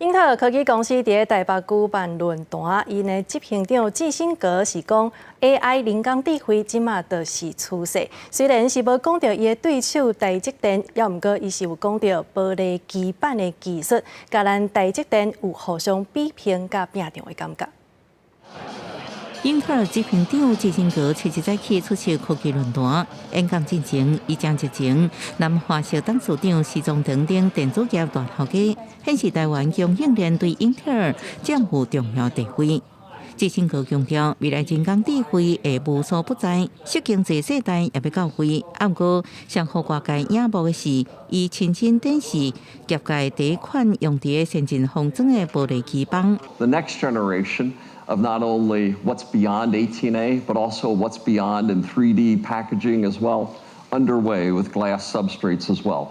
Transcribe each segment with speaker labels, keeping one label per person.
Speaker 1: 英特爾科技公司佇台北舉辦論壇，𪜶的執行長季辛格是講 AI 人工智慧這馬就是趨勢。雖然是無講著伊的對手台積電，猶毋過伊是有講著玻璃基板的技術，佮咱台積電有互相比拼佮拼場的感覺。
Speaker 2: 英特爾執行長季辛格七日早起出席科技論壇，演講進前，伊將日前南華碩董事長施宗棠等電子業大頭家，顯示台灣供應鏈對英特爾佔有重要地位。季辛格強調，未來人工智慧會無所不在，小經濟世代也欲到位。毋過，上予外界仰慕的是，伊親身展示業界第一款用佇先進封裝的玻璃基板。
Speaker 3: The next generation of not only what's beyond 18A, but also what's beyond in 3D packaging as well, underway with glass substrates as well.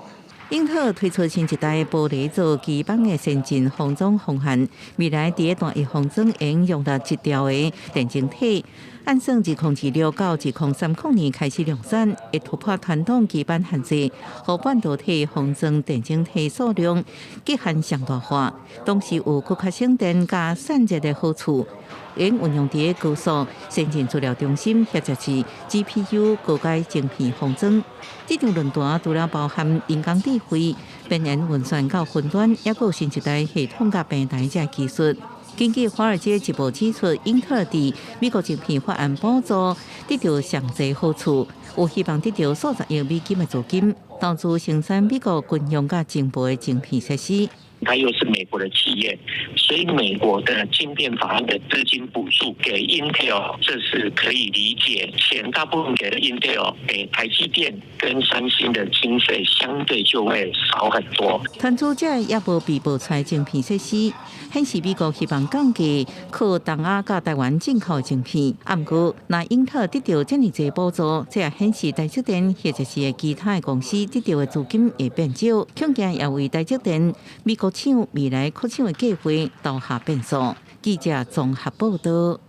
Speaker 2: 英特爾推出新一代玻璃做基板的先進封裝方案，未來佇單一封裝應用到一兆个電晶體，按算2026到2030年開始量產，會突破傳統基板限制，予半導體封裝電晶體數量極限上大化，同時有閣較省電佮散熱的好處，會運用佇高速先進資料中心或者是 GPU 高階晶片封裝。這場論壇除了包含人工智慧、邊緣運算到雲端，抑閣有新一代系統佮平台這技術。根據《華爾街日報》指出，英特爾佇美國晶片法案補助得著上濟好處，有希望得著數十億美金的資金，投資生產美國軍用佮情報的晶片設施。
Speaker 4: 它又是美國的企業，所以美國的晶片法案的資金補助給 Intel，這是可以理解。錢大部分給了 Intel，給台積電跟三星的經費相對就會少很多。
Speaker 2: 團組者也無被報出晶片設施，顯示美國希望降低靠東亞佮台灣進口晶片。毋過，若英特爾得著遮爾濟補助，這也顯示台積電或者是其他的公司得著的資金會變少，恐驚也為台積電美國廠未來擴廠的計劃留下變數。記者綜合報道。